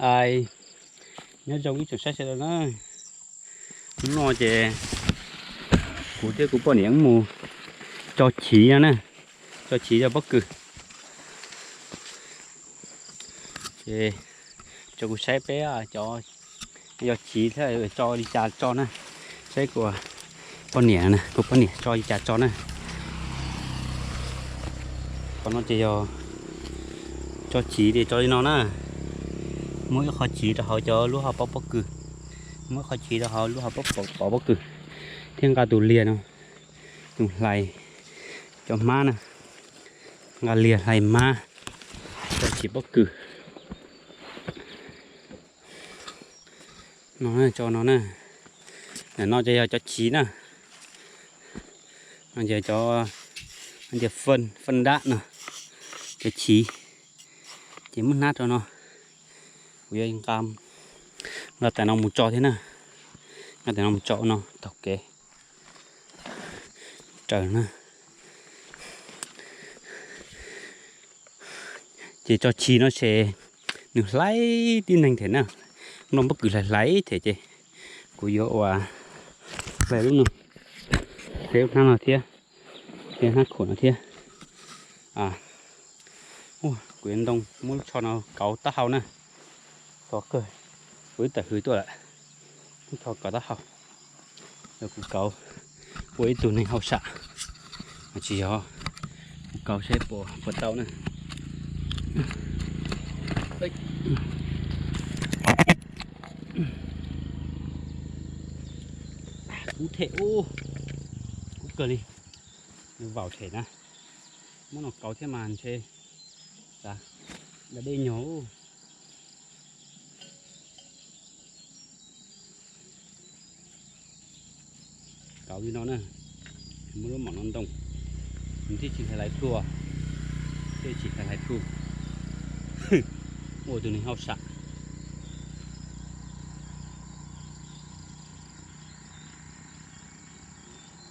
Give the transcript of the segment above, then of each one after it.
Ai, nyob zoo ib tsoom saib sawv daws na. Hnub no ces kuv thiab kuv poj niam mus tso chiv no na, tso chiv rau pob kws. Ces tso kuv saib peb cov yog chiv thiab tso li cas tso na. Saib kuv poj niam, kuv poj niam tso li cas tso na. Qhov no ces yog tso chiv ces tso li no na. Muab ib qho chiv rau hauv cov lub hauv paus pob kws, muab ib qho chiv rau hauv lub hauv paus pob kws, thiab nqa tus liag no, tus hlais, cov hmab na, nqa liag hlais hmab, tso chiv pob kws. No tso no na. Ntawm no ces yog cov chiv na. No ces cov tias faj dab no, cov chiv. Ces muab hnab rau no, kuv yuav nqa, nqa tais no mus tso thiab na. Nqa tais no mus tso no taug kev raws na. Ces tso chiv no ces nws hlais tib neeg them na. Nplooj pob kws hlais hlais them ces kuv yuav ua hlais lub no, hlais lub hnab no thiab, hlais hnab khuam no thiab. Kuv yuav ntoo muab lub tsho no kauv taub hau na. Xov kawg, kuv ib tawm hws tuaj lawm, lub tsho kauv taub hau. Yog kuv kauv ua ib tug neeg hauj sam, tsis yog, kuv kauv saib puas, puas tau na. Kub them ub, kub kawg li, vaum them na. Muab no kauv thiab mas ntshe xav da dej nyog. Kauv li no na, muab lub mom no ntoo, nws thiaj tsis hlais hlais plhuav, thiaj tsis hlais hlais plhuav. Ua tus neeg hauj sam.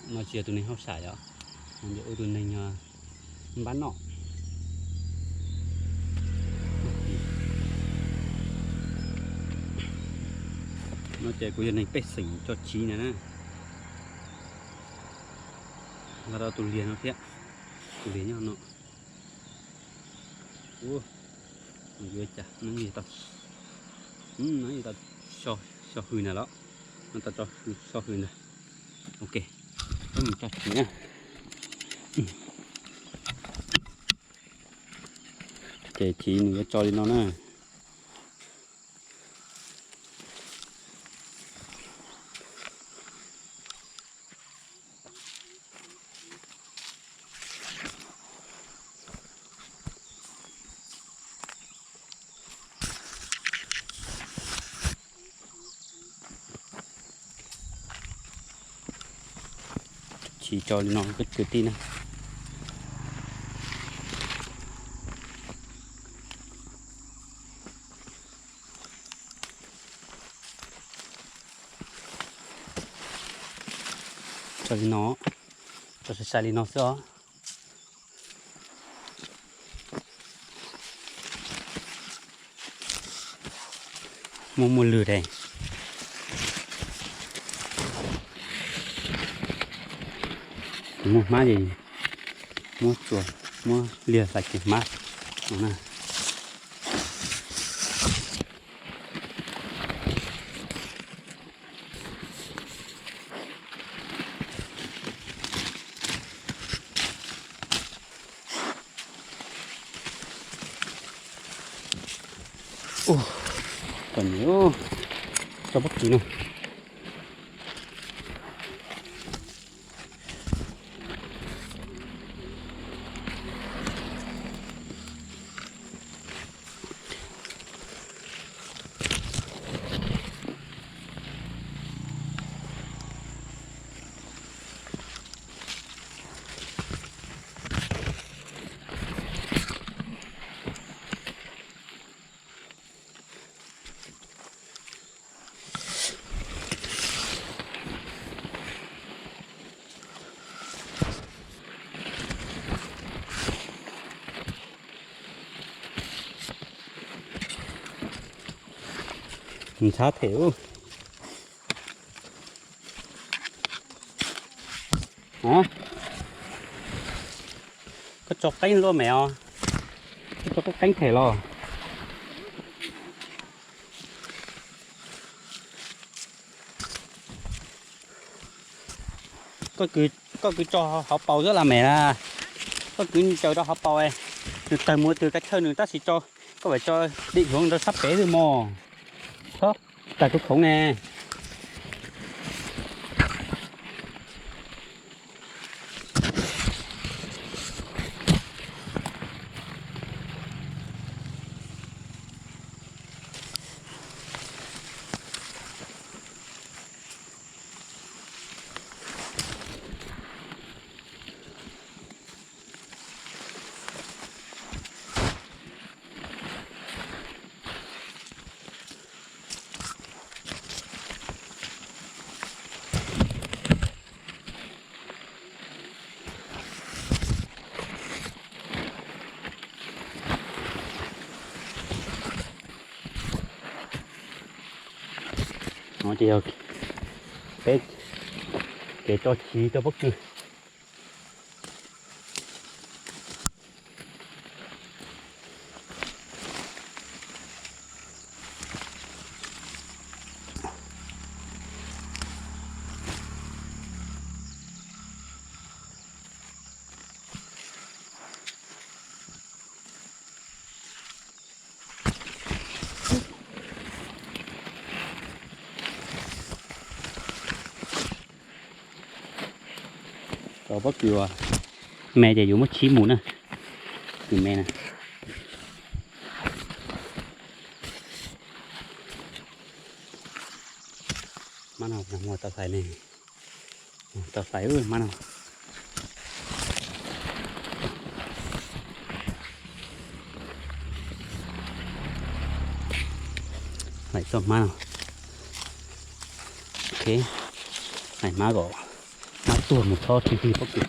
No tsis yog tus neeg hauj sam yom, no ces ua tus neeg npab noj. No ces kuv yog neeg pej xeem tso chiv na na. Nqa rau tus liag no thiab, tus liag nyob no. Ua, yuav cas no, no tau so hws ntag los, no tau so hws ntag. Ok, peb mus tso chiv na. Ces chiv nws yuav tso li no na. Chiv tso li no kwv tij na. Tso li no, tso sai sai li no xwb os. Muaj muaj lwg dai. Muaj hmab ces muab tsuas, muab liag hlais kiag hmab no na. Ua, kom nyiam, tso pob kws no. Ntxhab them ub. Koj tso qeeb luaj me os. Koj tso qeeb them los. Koj kwv tso hauv paus xwb las me na. Koj kwv caws rau hauv paus, nws tawg mus twg kav tsij nws tab sis tso, koj mam tso dim hluav rau sab pem xwb mog. Txhob tawg tus khoov ne. No ces yog peb kev tso chiv rau pob kws. Tso pob kws uas me ces yuav muab tshib mus na. Kws me na. Mab no tau hlais ne. Tau hlais mab no. Hlais txoj hmab no. Ok, hlais hmab kom hmab tuag mus txhob tib pob kws.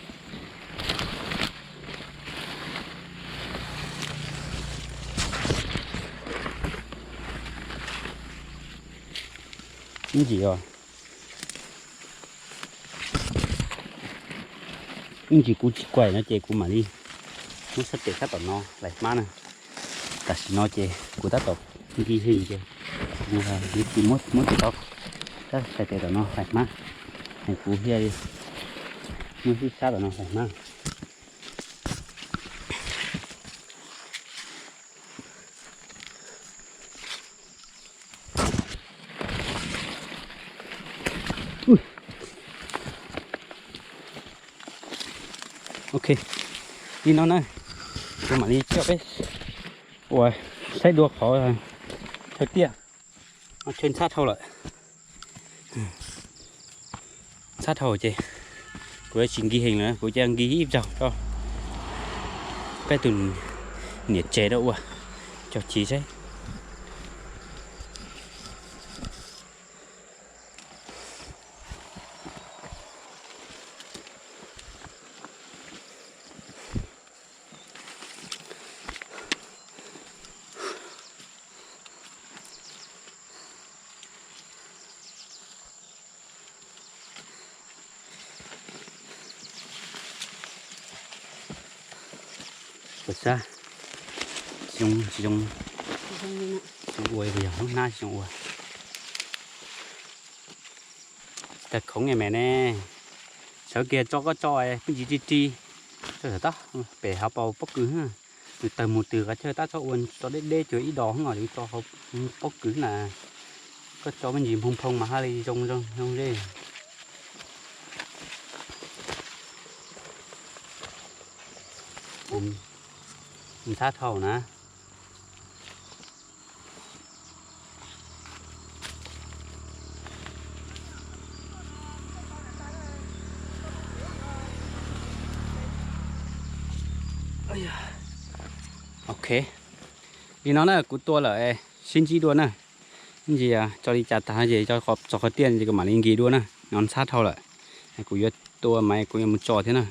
Ib ntsis os. Ib ntsis kuv tsis kuaim no ces kuv mam li muab sab tes sab tom no hlais hmab na. Tam sim no ces kuv tab tom nkig heev ces kuv tsis muab, muab tes tod, sab tes tom no hlais hmab, es kuv thiaj li muab sab tom no hlais hmab. Ok, li no na, kuv mam li coj peb ua saib dua qhov chaw tiaj. Chaw ntxhab dhau lawm. Ntxhab dhau ces kuv tsis nkig heev lawm, kuv cia nkig ib zaug rau peb tus niam tsev rau ua cog chiv saib. Puas xav? Tsis zoo, tsis zoo, tsis zoo ua, yog hnub hnab tsis zoo ua. Tsis tag khoom ne me ne. Sawv kiag tso koj tso pheej tsis ri ri. Tso tom tod pem hauv paus pob kws, nws tawg mus twg qhov chaw tab txhob ua tso deb deb cuag ib dos os, tso hauv pob kws na. Koj tso me ntsis nphoo nphoo mas haj li zoo zoo zoo ze. Ntxhab dhau na. Ok, li no na kuv tua lawm, sib ntsib dua na. Ib ntsis tso li cas tag ces tso qhov tiaj ces kuv mam li nkig dua na, no ntxhab dhau lawm. Kuv yuav tua mas kuv yuav mus tso thiab na.